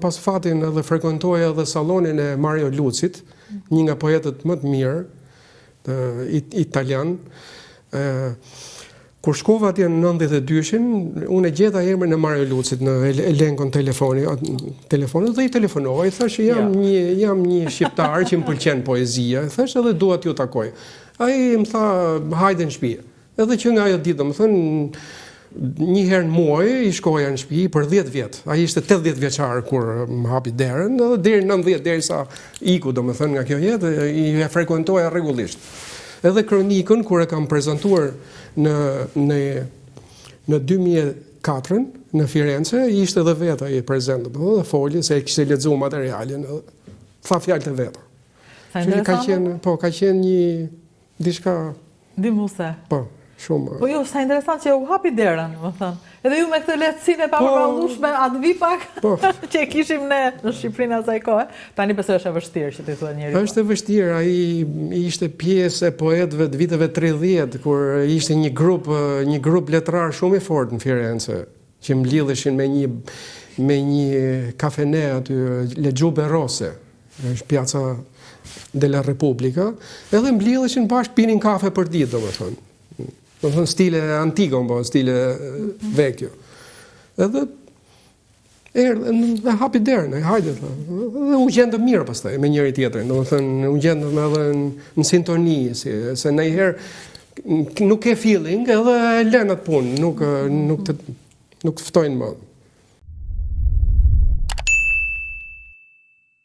pas fatin edhe frekuentoja edhe sallonin e Mario Lucit, një nga poetët më të mirë italian. Ë Kur shkova atje në 92-shin, unë e gjeta emrin e Mario Lucit në elenkun telefoni, telefonit dhe i telefonova, i thashë jam ja. një jam një shqiptar që më pëlqen poezia, i thashë edhe dua t'ju takoj. Ai më tha hajde në shtëpi. Edhe që nga ajo ditë, domethënë, një herë në muaj i shkoja në shtëpi për 10 vjet. Ai ishte 80 vjeçar kur më hapi derën, edhe deri në 90 derisa iku, domethënë, nga kjo jetë, i e frekuentoja rregullisht. Edhe kronikën kur e kam prezantuar në në në 2004-ën në Firenze, ishte edhe vetë ai prezent, domethënë, dhe foli se e kishte lexuar materialin, edhe tha fjalët e veta. Sa interesante. Ka qenë, po, ka qenë një diçka Ndihmuese. Po, shumë. Po jo, sa interesant që u hapi derën, domethënë. Edhe ju me këtë lehtësinë e po. papërballueshme, a të vi pak, po. që e kishim ne në Shqipërinë asaj kohe. Tani besoj është e vështirë që t'i thuhet njeriu. Po. Është e vështirë, ai ishte pjesë e poetëve të viteve 30, kur ishte një grup, një grup letrar shumë i fortë në Firenze, që mblidheshin me një me një kafene aty, Le Giubbe Rosse, është Piazza della Repubblica, edhe mblidheshin bashkë pinin kafe për ditë, domethënë. Domethënë stile antico, po, stile mhm. vecchio. Edhe erdhi dhe hapi derën, e hajde tha. Dhe u gjendëm mirë pastaj me njëri tjetrin, domethënë u gjendëm edhe në, në sintoni, si, se ndonjëherë nuk ke feeling edhe e lën atë punë, nuk nuk të nuk të ftojnë më.